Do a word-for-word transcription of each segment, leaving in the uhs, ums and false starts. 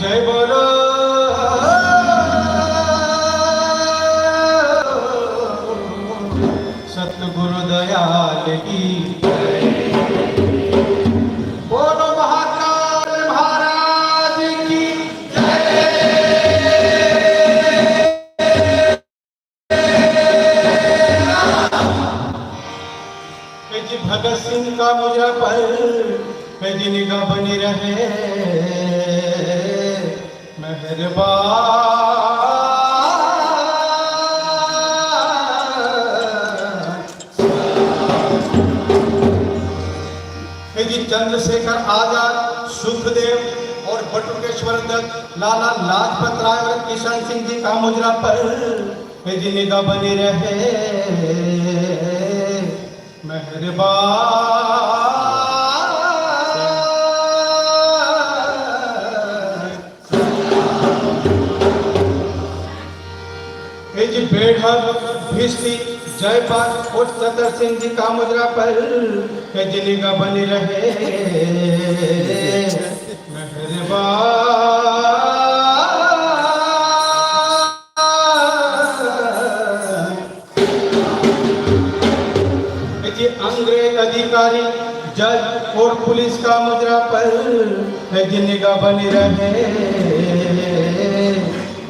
जय बोलो सतगुरु दयाल की। बोलो महाकाल महाराज की। हे जी भगत सिंह का मुजरा पर, हे जी निगाह बनी रहे मेहरबान। हे जी चंद्रशेखर आजाद, सुखदेव और बटुकेश्वर दत्त, लाला लाजपत राय और किशन सिंह जी का मुजरा पर, हे जी निगाह बनी रहे मेहरबान। हे जी बेढ़ल, भिस्ती, जयपाल और चतर सिंह जी का मुजरा पर, हे जी निगाह बनी रहे मेहरबान। हे जी अंग्रेज अधिकारी, जज और पुलिस का मुजरा पर, हे जी निगाह बनी रहे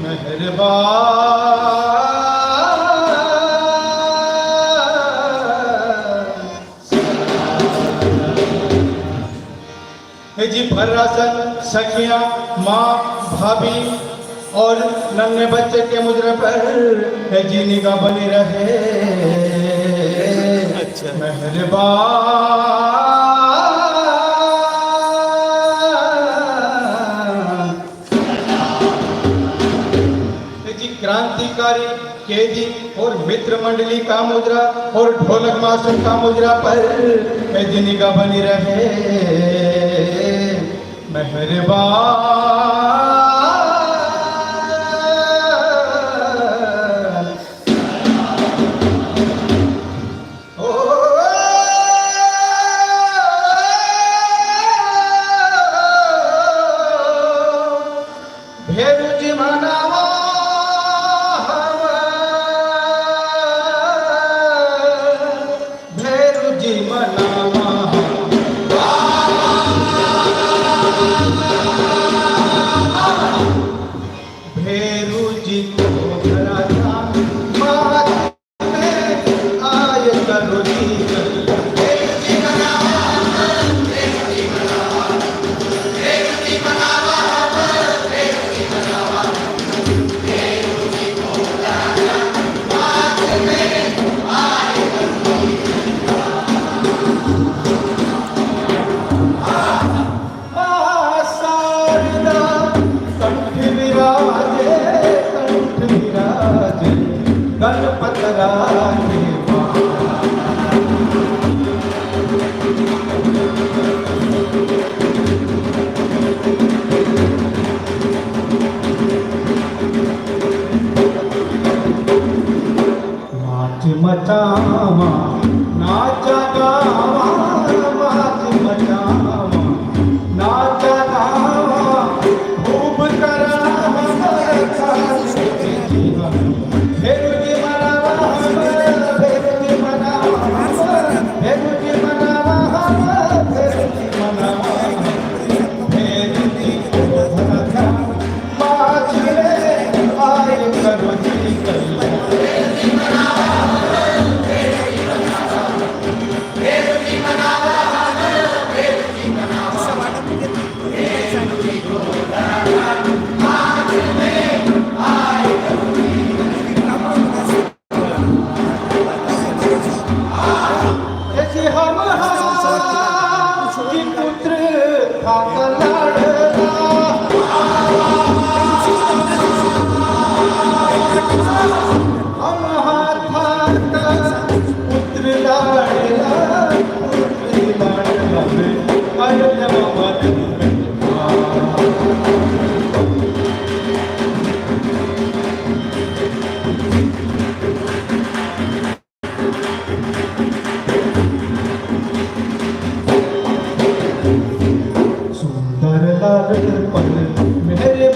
मेहरबान। हे जी भर्रासन, सखियां, माँ, भाभी और नन्हे बच्चे के मुजरा पर, हे जी निगाह बनी रहे अच्छा। मेहरबान। हे जी क्रांतिकारी केजी और मित्र मंडली का मुजरा और ढोलक मास्टर का मुजरा पर, हे जी निगाह बनी रहे मेहरबान। ओ भेरू जी मनावा हम, भेरू जी मनावा हम। भेरू जी को भरा था मात आय करो जी। माँ शारदा कंठ विराजे, कंठ विराजे, गणपत राजे माँ। नाच मचावा, नाचा गावा, नाच मचावा, नाचा गावा, खूब करा हमारे साथ। भेरू जी मनावा हमारे, भेरू जी मनावा हमारे, भेरू जी मनावा हमारे, भेरू जी मनावा हमारे, भेरू जी को भरा ऐसे हम हाथी पुत्र था का लाडला। हम हाथा का पुत्र लाडला, पुत्र लाडला में आयल मामा। सुंदर लाल पल मेरे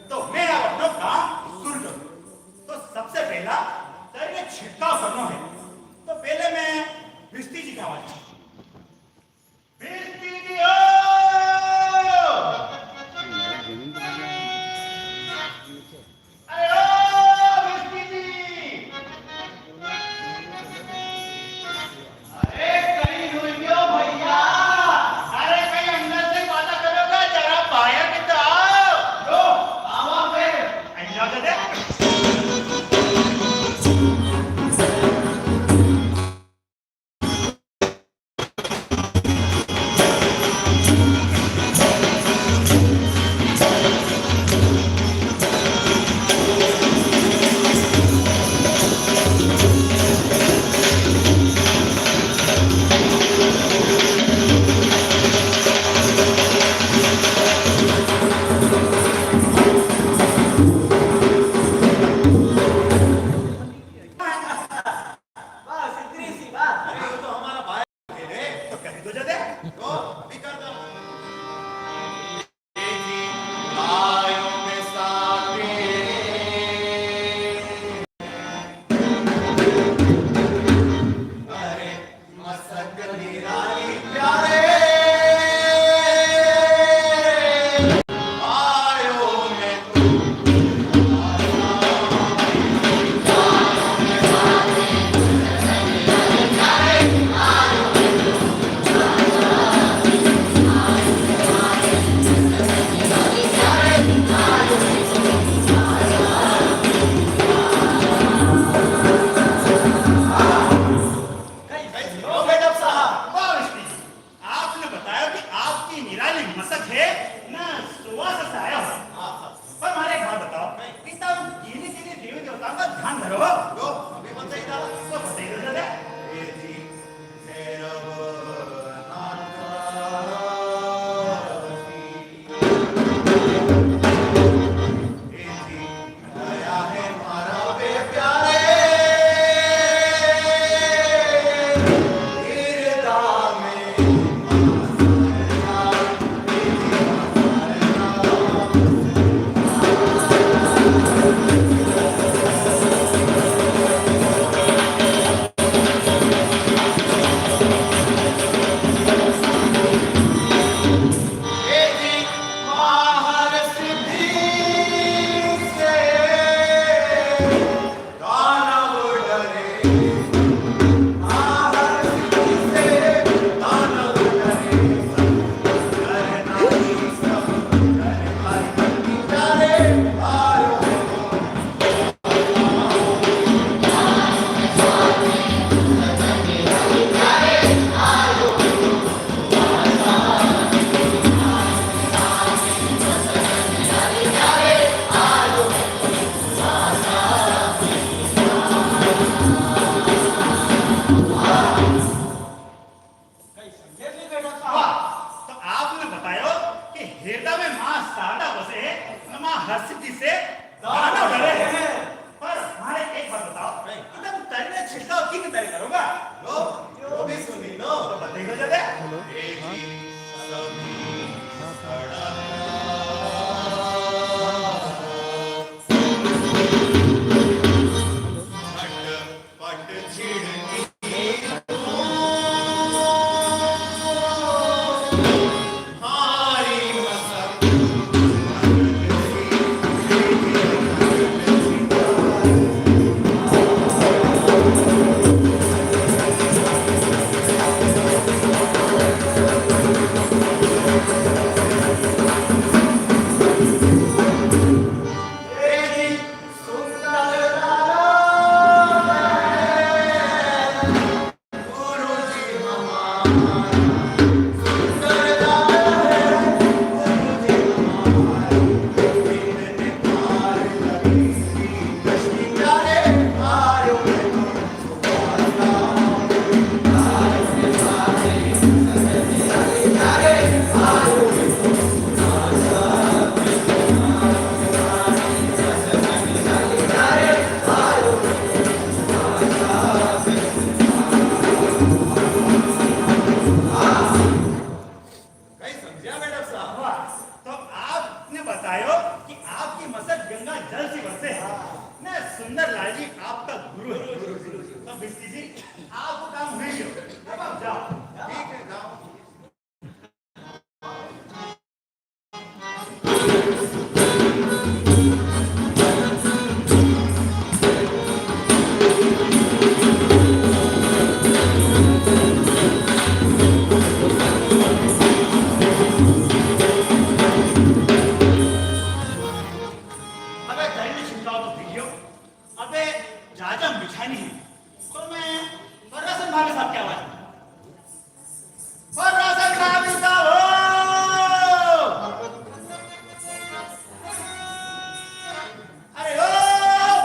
तो मैं अब अपनो काम शुरू करूँ। तो सबसे पहला सर ने छिड़काव करनो है। तो पहले मैं भिस्ती जी का आवाज। भिस्ती जी हो! अरे ओ भिस्ती जी! अरे कई हुई गयो भैया? अरे कई अंदर से बाता करोगा, जरा बाहर भी तो आओ। ओ सिद्धि से दानव डरे हैं। पर मारे एक बात बताओ, नहीं। तुम तरी ने छिड़काव किन तरी करोगा? लो, यो भी सुनी लो। तो बताइए जरा। हेलो। हाँ। हाँ, हाँ। कई समझा मैडम साहब? वाह, तो आपने बतायो कि आपकी मसक गंगा जल सी बरसे। ने सुंदर लाल जी आपका गुरु है। तो बिस्ती जी, आपको काम हुई गयो। अब आप जाओ। ठीक है, जाओ। अबे दही में छिड़काव तो फिर गयो। अबे जाजम बिछानी है। तो मैं फर्रासन भाभी साहब क्या बात? फर्रासन भाभी साहब हो! अरे ओ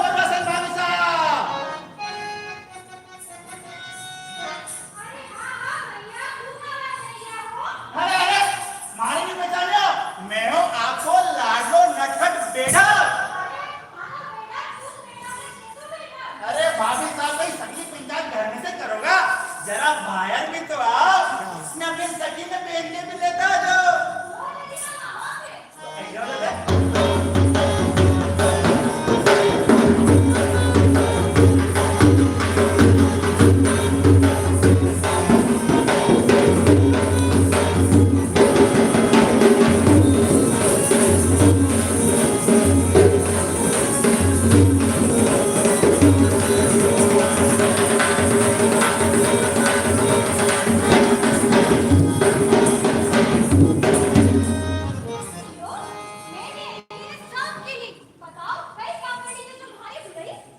फर्रासन भाभी साहब! अरे, अरे, मारे नहीं पहचान लिया। मैं हूँ आपको लाडलो नटखट बेटा। अरे भाभी साहब, भाई सगली पंचायत घर में से करोगा, जरा बाहर भी तो आओ, न फिर सखी ने पहन के भी लेता जाओ।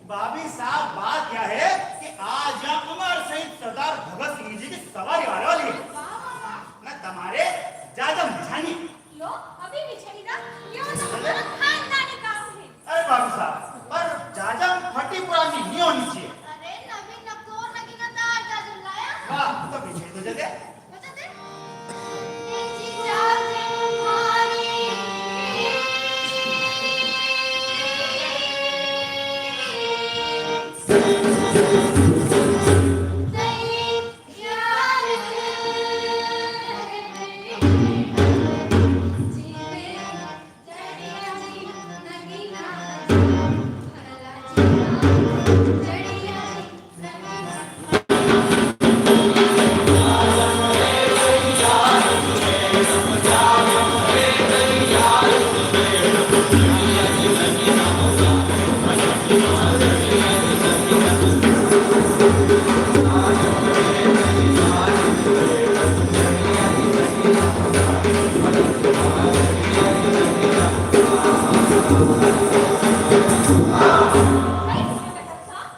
भाभी साहब, बात क्या है कि आज यहाँ अमर शहीद सरदार भगत सिंह जी की सवारी आने वाली है। ना तुम्हारे जाजम बिछानी। लो, अभी बिछानी ना, ये तो हमारा खानदानी काम है। अरे भाभी साहब, पर जाजम फटी पुरानी नहीं होनी चाहिए। अरे नवीन नकोर नगीनादार जाजम लाया। वाह, तो बिछाई तो जल्दी।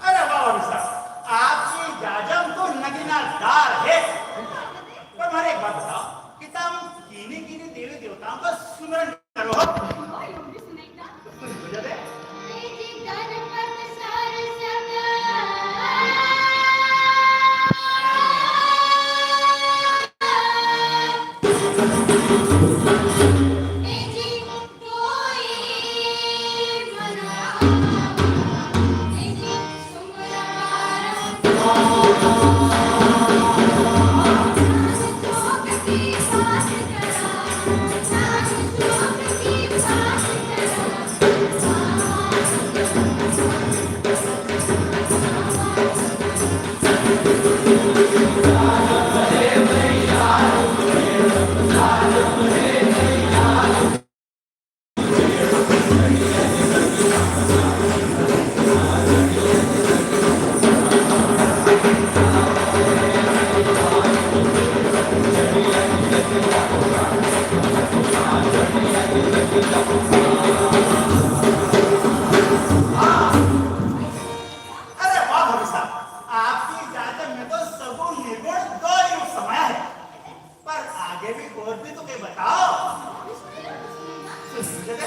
अरे वाह, वाह, साहब, आपकी जाजम तो नगीनादार है। पर म्हारे एक बात बताओ कि तम किने किने देवी देवताओं का सुमरन करो हो? सुन तो जदे। अरे वाह भाभी साहब, आपकी जाजम में तो सगुण निर्गुण दोई रूप समाया है। पर आगे भी और भी तो कोई बताओ। सुन लीजिए।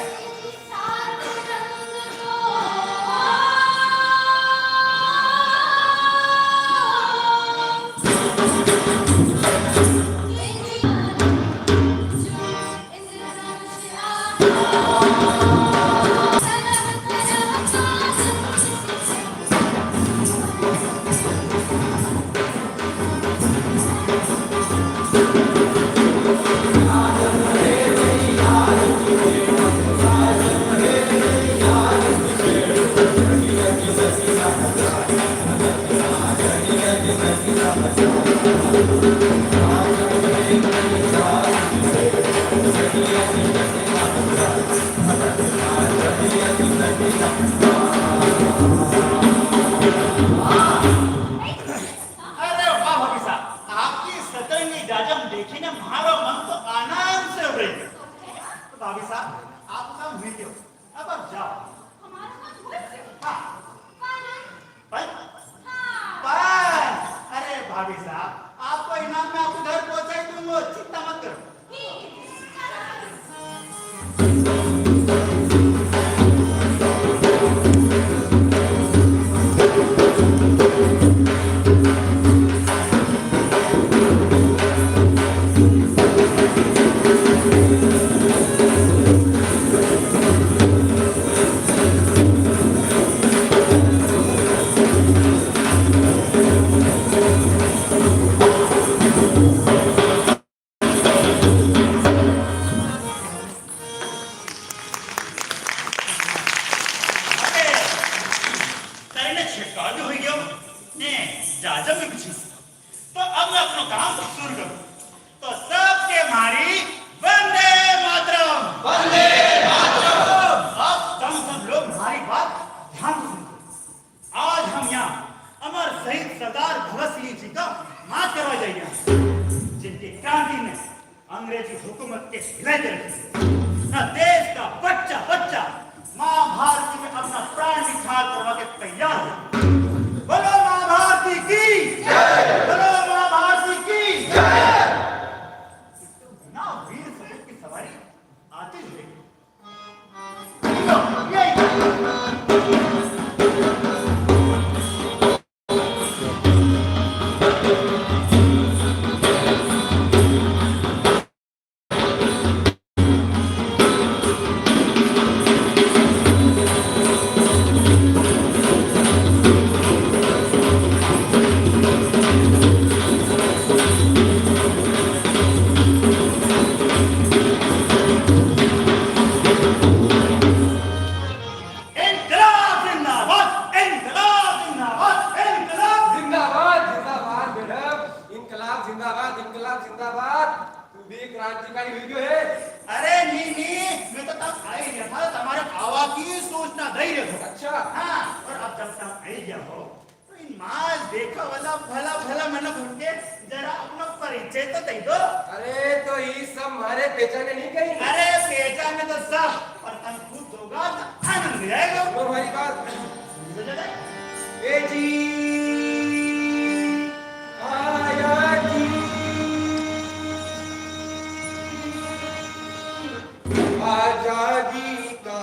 अरे वाह भाभी साहब, आपकी सतरंगी जाजम देखी ने म्हारो मन तो आनंद से उभरी गयो। तो भाभी साहब, आपका हुई गयो, अब आप जाओ। हमारा मन हुई गयो। हाँ। पाँच? हाँ। पाँच। अरे भाभी साहब, आपको इनाम में आपको घर पहुंचा ही दूंगा, चिंता मत करो। अरे, ताई ने छिड़काव भी हुई गयो, ने जाजम भी बिछी। तो अब मैं अपनो काम शुरू करूं। तो सबके म्हारी वंदे मातरम। वंदे मातरम। अब तम सब लोग म्हारी बात ध्यान से सुनो। आज हम यहाँ अमर शहीद सरदार भगत सिंह जी का मात करवा जाएंगे, जिनकी क्रांति ने अंग्रेजी हुकूमत के हिला के रख दिया। ना देश का बच्चा बच्चा माँ भारती में अपना प्राण निछावर करवा के तैयार हो। बोलो माँ भारती की जय। बोलो माँ भारती की जय। ना वीर सपूत की सवारी आती हुई। इनकलाब जिंदाबाद, इनकलाब जिंदाबाद, इनकलाब। जिंदाबाद, जिंदाबाद मैडम, इनकलाब जिंदाबाद, इनकलाब जिंदाबाद। तू भी क्रांतिकारी हुई गयो है। अरे नी, नी, मैं तो तब आई गया था, तुम्हारे आवा की सूचना दे रहे हो। अच्छा। हाँ, और अब जब तक आई गया हो, तो इन माज देखा वाला भला भला मनक होके जरा अपना परिचय तो दे दो। अरे, तो ये सब मारे पहचाने नहीं कहीं? अरे, पहचाने तो सब, पर तम खुद दोगा तो आनंद आएगा। वो भाई बात। ए जी, आया जी, आजादी का।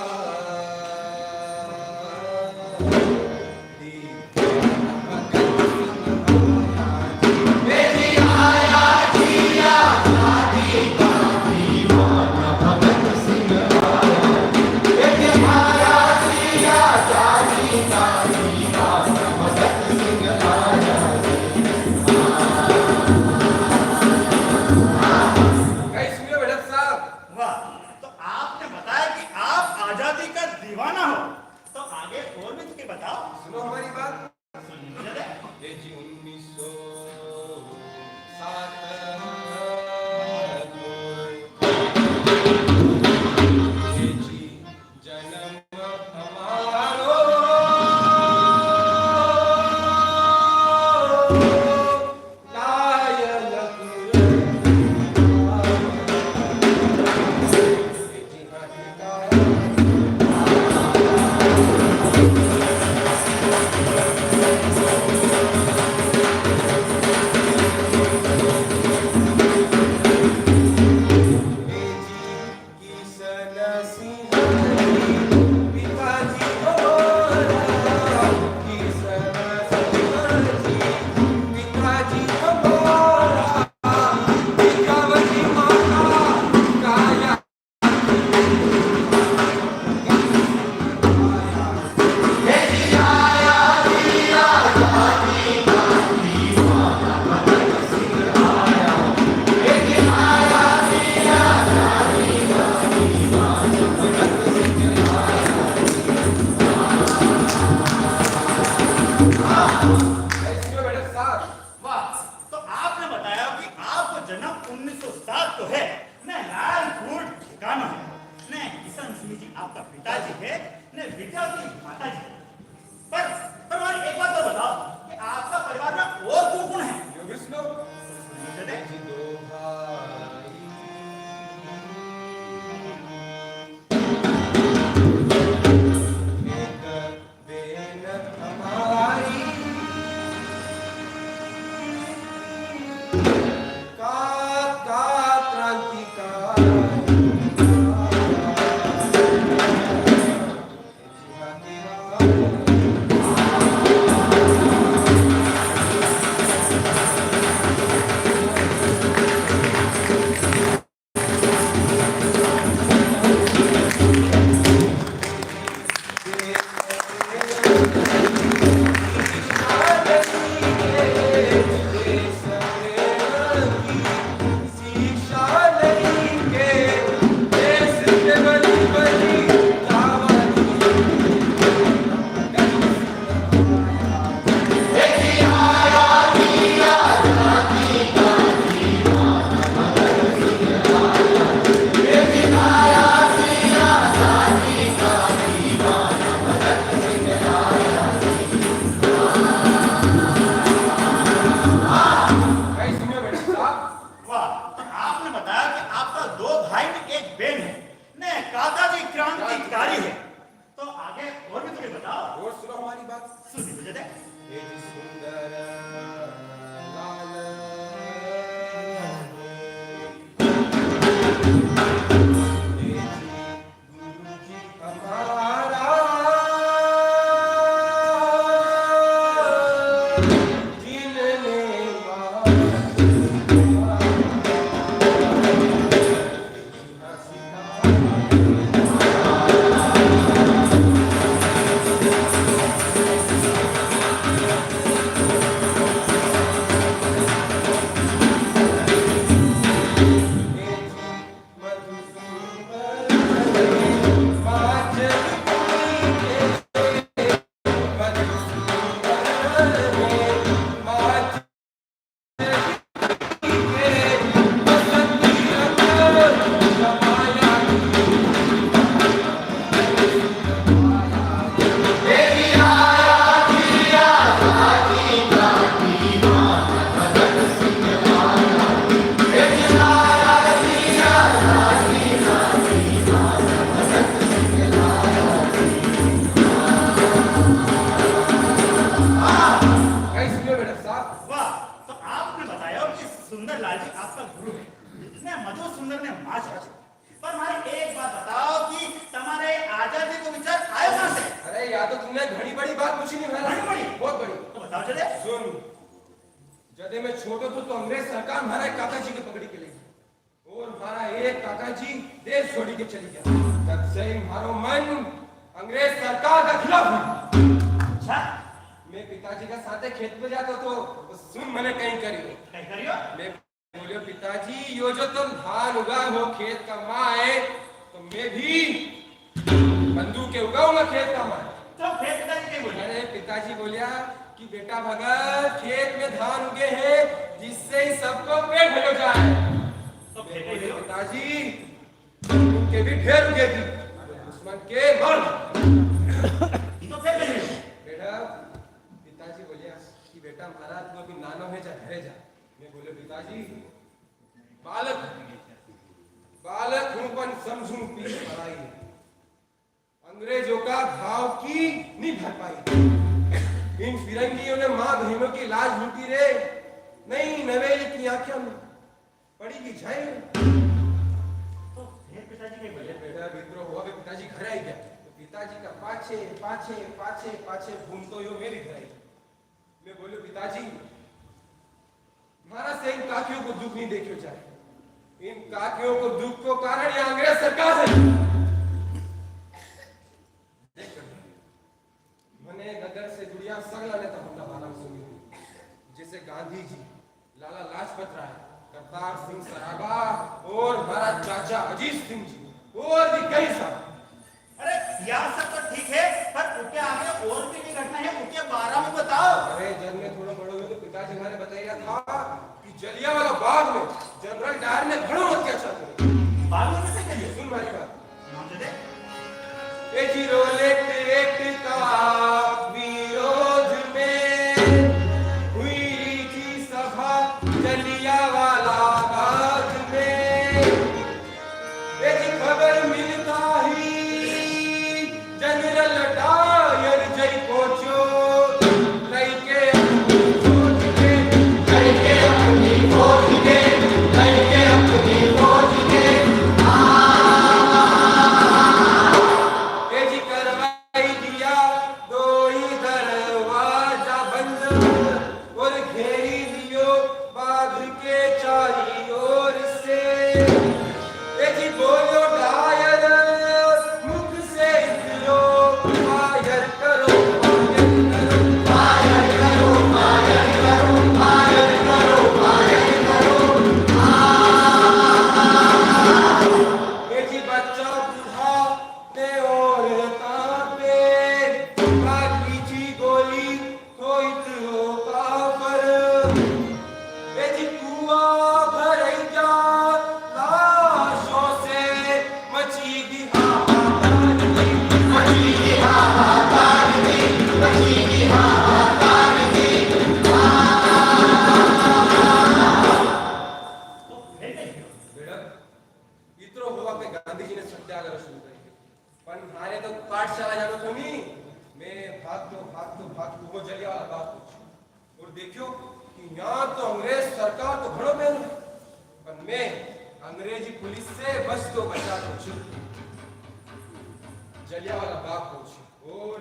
विद्यार्थी माता जी। पर, पर मारे एक बात तो बताओ कि आपका परिवार में और कौन कौन है? यो विष्णु। वाह, तो आपने बताया कि आपका दो भाई ने एक बहन है, ने काका जी क्रांतिकारी है। तो आगे और भी थोड़ी बताओ। और सुनो हमारी बात। सुन लीजिए। कई सुनियो बेटा साहब। वाह, तो आपने बताया कि सुंदरलाल जी आपका गुरु है, ने मधु सुंदर ने माँ जी। पर मारे एक बात बताओ कि तमारे आजादी को विचार आयो कहाँ से? अरे, या तो तुमने घणी बड़ी बात पूछी नी महाराज। घणी बड़ी? बहुत बड़ी। तो बताओ चले। सुन, जदे मैं छोटो थो तो अंग्रेज सरकार म्हारा काका जी के पकड़ी के ले गई। और म्हारा एक काका जी देश छोड़ी के चली गया। तब से ही म्हारो मन अंग्रेज सरकार का खिलाफ है। अच्छा? मैं पिताजी का साथे खेत में जातो थो, तो सुन मने कई करियो। कई करियो? मैं बोलियो, "पिताजी, यो जो तुम धान उगाओ हो खेत का माय, तो मैं भी बंदूक के उगाऊंगा खेत का माय।" तो फिर पिताजी क्या बोले? अरे, पिताजी बोलिया कि, "बेटा भगत, खेत में धान उगे हैं, जिससे ही सबको पेट भरो जाए।" तो फिर मैं बोलियो, "पिताजी, उनके भी ढेर उगेगी, दुश्मन के मर।" तो फिर क्या बोले? बेटा, पिताजी बोलिया कि, "बेटा, महाराज, तू अभी नानो है, जा घरे जा।" मैं बोलियो, "पिताजी, बालक, बालक हूँ पण समझूं पीर पराई। अंग्रेजों का घाव की नी भरपाई। इन फिरंगियों ने माँ बहनों की लाज लूटी रे, नई नवेली की आंखें पड़ी की झाई।" तो फिर पिताजी के बोले? बेटा, विद्रोह हुआ, वे पिताजी घर आई गया। तो पिताजी का पाछे, पाछे, पाछे, पाछे घूमतो यो मेरे घर आई गया। मैं बोलियो, "पिताजी, म्हारा से इन काकियों को दुख नहीं देखियो जाए। इन काकियों को दुख को कारण ये अंग्रेज सरकार है।" मने गदर से जुड़िया सगला नेता होंडा बारा में सुनी, जैसे गांधी जी, लाला लाजपत राय, करतार सिंह सराभा और हमारा चाचा अजीत सिंह जी और भी कई सारे। अरे, या सब तो ठीक है, पर उके आगे और भी कई घटना है, उके बारा में बताओ। अरे, जब मैं थोड़ा बड़ो हुयो तो पिताजी म्हारे बताया था कि जलियांवाला बाग में जनरल डायर ने घणो अत्याचार करियो। बाग में कैसे करियो? सुन म्हारी बात। सुनाओ तो दे। ए जी रोलेट, का विरोध में हुई थी सभा जलियांवाला बाग में। एक खबर मिलता ही जनरल डायर जई पहुंचो, लइके अपनी फौज के, लइके अपनी फौज के, लइके अपनी फौज के। ए जी करवाई दिया दो ही दरवाजा बंद और घेरी लियो बाग के चारी ओर से। ए जी बोलो डायर, मुख से इतरो, फायर करो, फायर करो, फायर करो, फायर करो, फायर करो, फायर करो। ए जी बच्चा बूढ़ा ने औरतां पे बाकी जी गोली कोई तो काफर। ए जी कुआ भरई जा लाशों से मची गी हाहाकार जी, मची गी हाहाकार जी, मची गी हाहाकार जी। तो फिर नहीं। मैडम, इतरो हुआ के गांधी जी ने सत्याग्रह शुरू करी। पण म्हारे तो पाठशाला जानो थो नी। मैं भागतो, भागतो, भागतो वो जलियांवाला बाग पहुंचो। और देखियो कि यां तो अंग्रेज सरकार तो घणो बेन है, पण मैं अंग्रेजी पुलिस से बचतो बचातो छूट जलियांवाला बाग पहुंचो। और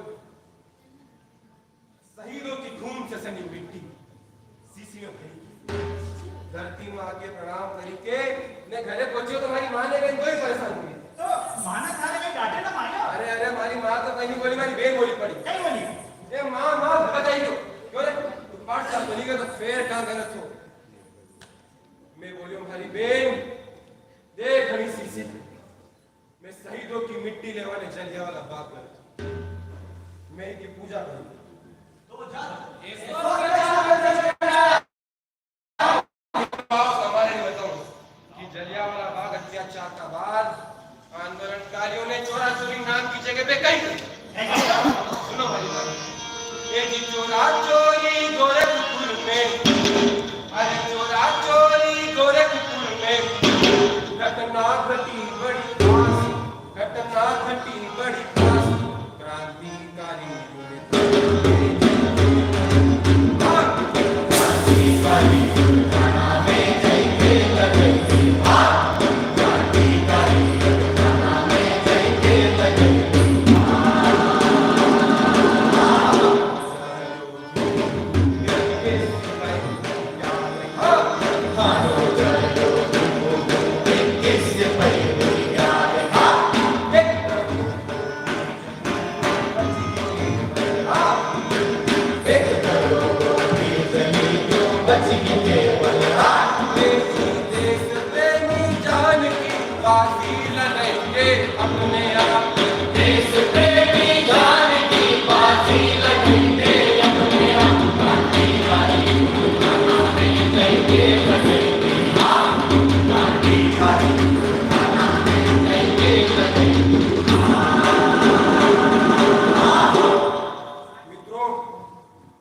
शहीदों की खून से सनी मिट्टी सीसी में भरी। धरती माँ के प्रणाम करी के ने घरे पहुंचो तो म्हारी माँ ने कई कोई परेशान हुई। तो माँ ने थारे कई डांटे ना मारियो? अरे, अरे, म्हारी माँ तो कई नी बोली, म्हारी बेन बोली पड़ी। कई बोली? ए माँ, माँ, बताई दो। क्यों रे? तू पाठशाला तो नी गयो तो फेर कां गलत हो? मैं बोलियो, म्हारी बेन, देख घणी सीसी। मैं शहीदों की मिट्टी लेवाने जलियांवाला बाग गयो। मैं इनकी पूजा करूं। तो जा। हमारे लिए बताऊं कि जलियांवाला बाग अत्याचार का बाद आंदोलनकारियों ने चोरा चोरी नाम की जगह पे कई करी। सुनो हमारी बात। ये जी चोरा चोरी गोरखपुर में, अरे चोरा चोरी गोरखपुर में घटना घटी बड़ी खास, घटना घटी बड़ी खास। क्रांति